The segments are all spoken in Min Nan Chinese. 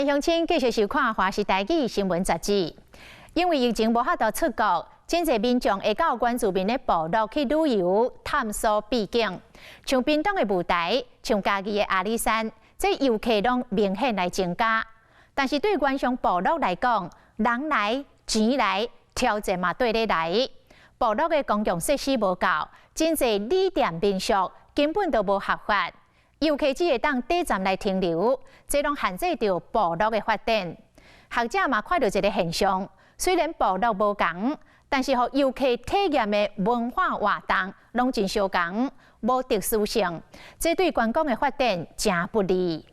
鄉親繼續收看華視台語新聞雜誌。因為疫情無法度出國，真濟民眾會到原住民的部落去旅遊探索秘境，像屏東的霧台，像嘉義的阿里山，這遊客攏明顯來增加。但是對原鄉部落來講，人來錢來，挑戰嘛綴咧來。部落的公共設施無夠，真濟旅店民宿根本就無合法。遊客只會當短暫來停留，這攏限制著部落的發展。學者嘛看著一个現象，雖然部落無仝，但是予遊客體驗的文化活動攏真相仝，無特殊性，這對觀光的發展誠不利。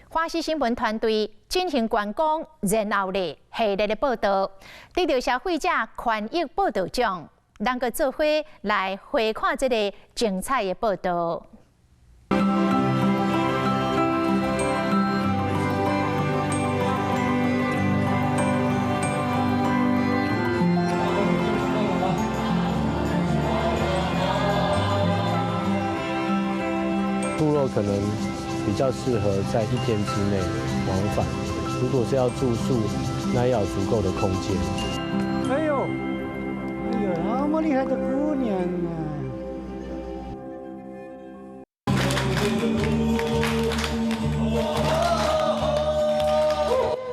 華視新聞團隊進行觀光，然後咧系列的報導，得著消費者權益報導獎，咱閣做伙來回看這个精彩的報導。部落可能比較適合在一天之內往返，如果是要住宿，那要有足夠的空間。哎呦，哎呦，那麼厲害的姑娘啊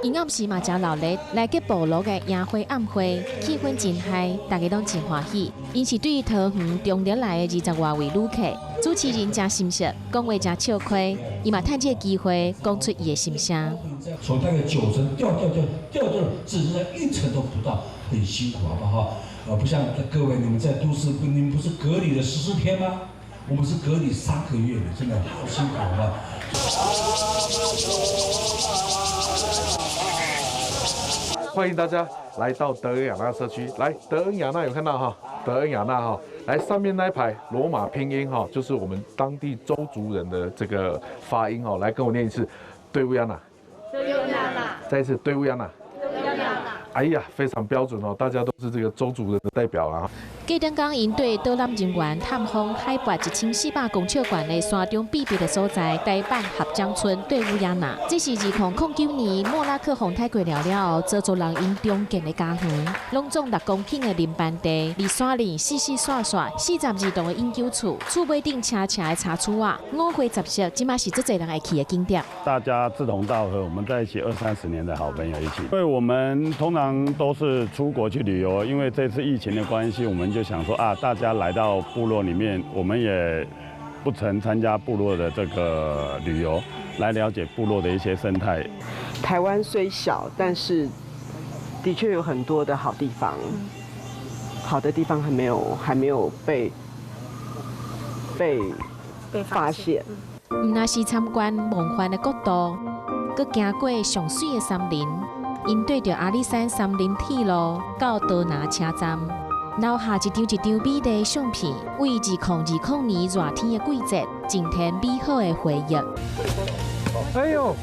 ！𪜶暗時嘛誠熱鬧，來去部落的營火暗會，氣氛真 high，大家攏真歡喜。𪜶是對桃園中壢來的20外位旅客，主持人誠心實，講話誠笑詼，伊嘛趁這个機會講出伊的心聲。從大概9層掉掉掉掉掉，只剩下1層都不到，很辛苦，好不好？不像各位你們在都市，你們不是隔離了14天嗎？我們是隔離3個月的，真的好辛苦，好不好？歡迎大家來到德恩亞納社區。來，德恩亞納有看到哈？德恩亞納哈，來上面那一排羅馬拼音哈，就是我們當地鄒族人的這個發音哦。來跟我念一次，對烏亞納。對烏亞納。再一次，對烏亞納。哎呀，非常標準哦，大家都是這個鄒族人的代表啊。過兩工，𪜶對導覽人員探訪海拔1400公尺懸的山中秘密的所在——台版合掌村對烏亞納。這是2009年莫拉克風颱過了了後，鄒族人𪜶重建的家園，攏總6公頃的林班地，佇山裡四四煞煞42棟的永久厝，厝尾頂斜斜的茶厝仔，五花十色，這馬是足濟人愛去的景點。大家志同道合，我們在一起二三十年的好朋友一起，因為我們通常都是出國去旅遊，因為這次疫情的關係，我們就想說啊，大家來到部落裡面，我們也不曾參加部落的這個旅遊，來了解部落的一些生態。台灣雖小，但是的確有很多的好地方，好的地方還沒有被發現。毋但是參觀夢幻的國度，閣行過上媠的森林。𪜶對著阿里山森林鐵路到多拿車站，留下一張一張美麗相片，為2020年熱天的季節增添美好的回憶。哎呦！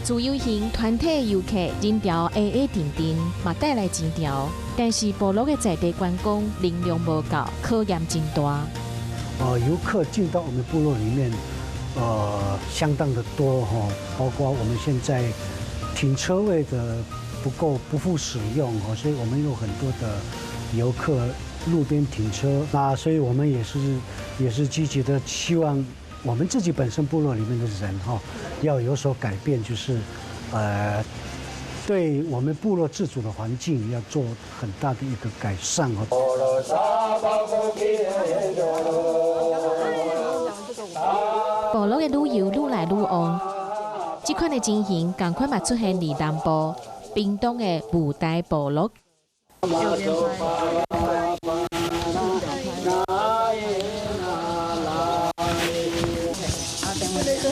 自由行團體遊客人潮矮矮陣陣，嘛帶來錢潮，但是部落的在地觀光能量無夠，考驗真大。遊客進到我們部落裡面，相當的多哈，包括我們現在停車位的不夠，不敷使用哦，所以我們有很多的遊客路邊停車，那所以我們也是積極的希望我們自己本身部落裡面的人哈，要有所改變，就是對我們部落自主的環境要做很大的一個改善哦。部落的旅遊愈來愈旺，這款的情形仝款嘛出現佇南部屏東的霧台部落。這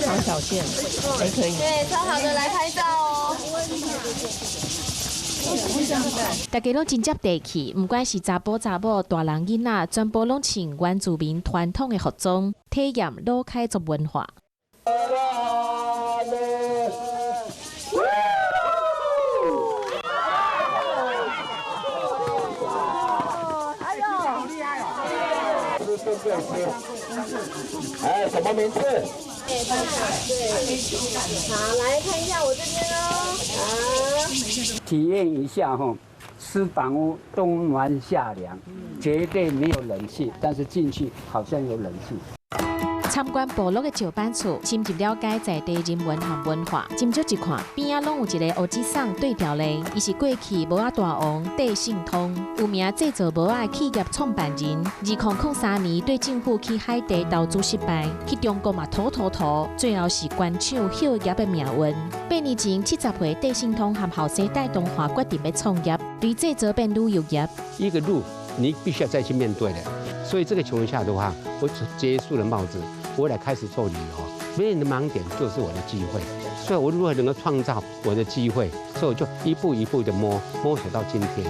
好小件，還可以。對，超好的，來拍照哦。大家攏真接地氣，毋管是查埔查某、大人囡仔，全部攏穿原住民傳統的服裝，體驗魯凱族文化。吃？哎，什麼名字？對，好，來看一下我這邊哦。啊，體驗一下哈，石板屋冬暖夏涼，絕對沒有冷氣，但是進去好像有冷氣。參觀部落的石板厝，深入了解在地人文和文化。斟酌一看，邊仔攏有一个烏子送對調咧，伊是過去帽仔大王戴勝通，有名製造帽仔的企業創辦人。2003年對政府去海地投資失敗，去中國嘛土土土，最後是關廠歇業的命運。8年前，70歲戴勝通和後生戴東華決定欲創業，對製造變旅遊業。一個路，你必須要再去面對的。所以這個情況下的話，我結束了帽子。我來開始做旅遊，別人的盲點就是我的機會，所以我如何能夠創造我的機會，所以我就一步一步的摸索到今天。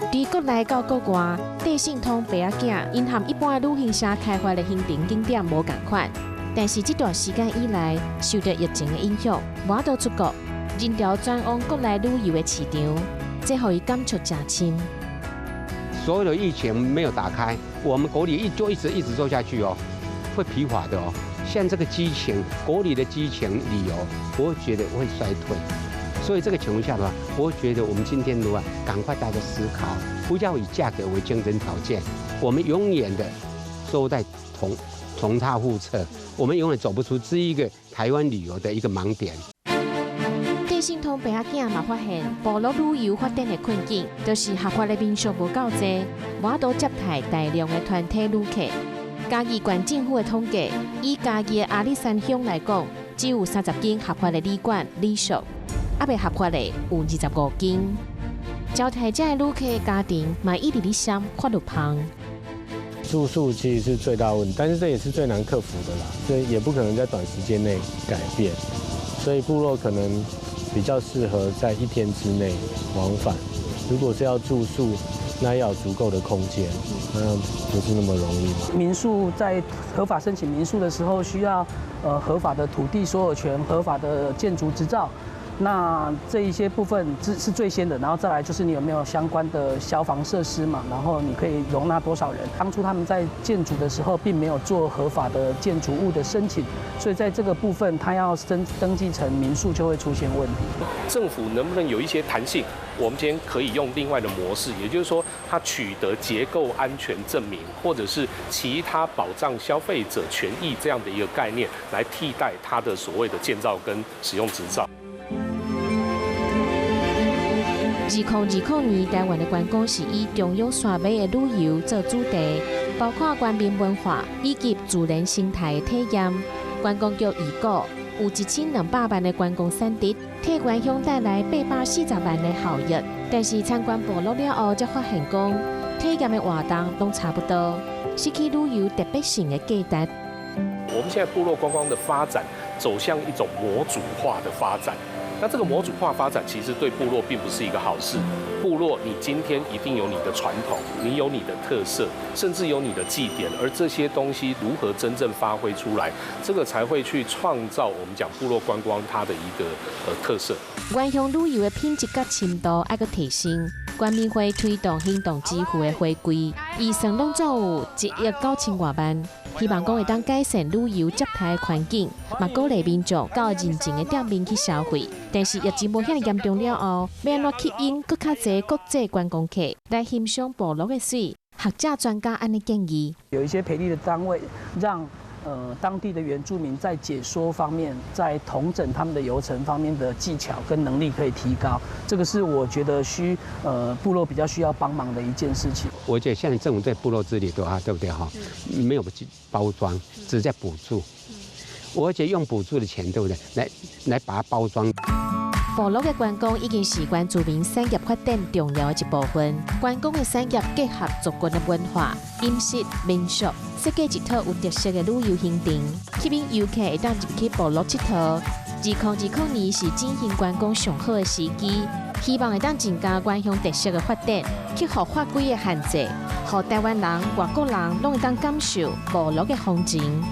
佇國內到國外，戴勝通爸仔囝𪜶和一般的旅行社開發的行程景點無仝款，但是這段時間以來，受著疫情的影響，無法度出國，人潮轉往國內旅遊的市場，這予伊感觸誠深。所有的疫情沒有打開，我們國旅就一直一直做下去哦。會疲乏的哦，像這個激情，國旅的激情旅遊，我覺得會衰退。所以這個情況下的話，我覺得我們今天的話，趕快大家思考，不要以價格為競爭條件，我們永遠的都在同蹈覆轍，我們永遠走不出這一個台灣旅遊的一個盲點。戴勝通爸仔囝嘛發現部落旅遊發展的困境，就是合法的民宿無夠濟，無法度接待大量的團體旅客。嘉義縣政府的統計，以嘉義的阿里山鄉來講，只有30間合法的旅館、旅宿，猶未合法的有25間。招待這的旅客家庭嘛一直咧寫法律縫。住宿其實是最大問題，但是這也是最難克服的啦，所以也不可能在短時間內改變。所以部落可能比較適合在一天之內往返。如果是要住宿，那要有足夠的空間，那不是那麼容易。民宿在合法申請民宿的時候，需要合法的土地所有權、合法的建築執照。那這一些部分是最先的，然後再來就是你有沒有相關的消防設施嘛，然後你可以容納多少人。當初他們在建築的時候，並沒有做合法的建築物的申請，所以在這個部分，他要登記成民宿就會出現問題。政府能不能有一些彈性？我們今天可以用另外的模式，也就是說，他取得結構安全證明，或者是其他保障消費者權益這樣的一個概念，來替代他的所謂的建造跟使用執照。2020年，台灣的觀光是以中央山脈的旅遊做主題，包括原民文化以及自然生態的體驗。觀光局預估有1200萬的觀光產值，替原鄉帶來840萬的效益。但是參觀部落了後，才發現講體驗的活動攏差不多，失去旅遊特別性的價值。我們現在部落觀光的發展走向一種模組化的發展。那這個模組化發展其實對部落並不是一個好事。部落，你今天一定有你的傳統，你有你的特色，甚至有你的祭典，而這些東西如何真正發揮出來，這個才會去創造我們講部落觀光它的一個特色。原鄉旅遊的品質佮深度愛閣提升，原民會推動行動支付的回歸，預算攏總有1億9千外萬，希望講會當改善旅遊接待的環境，嘛鼓勵民眾到人情的店面去消費。但是疫情無遐爾嚴重了後，欲按怎吸引閣較濟國際觀光客來欣賞部落的媠？學者專家按呢建議，有一些培力的單位，讓當地的原住民在解說方面，在統整他們的遊程方面的技巧跟能力可以提高。這個是我覺得部落比較需要幫忙的一件事情。我覺得現在政府對部落治理的話，對不對哈？沒有包裝，只在補助。我覺得用補助的錢，對不對？來把它包裝。部落的觀光已經是原住民產業發展重要的一部分。觀光的產業結合族群的文化、飲食、民俗，設計一套有特色的旅遊行程，吸引遊客會當入去部落𨑨迌。2020年是進行觀光上好的時機，希望會當增加原鄉特色的發展，克服法規的限制，予台灣人、外國人攏會當感受部落的風情。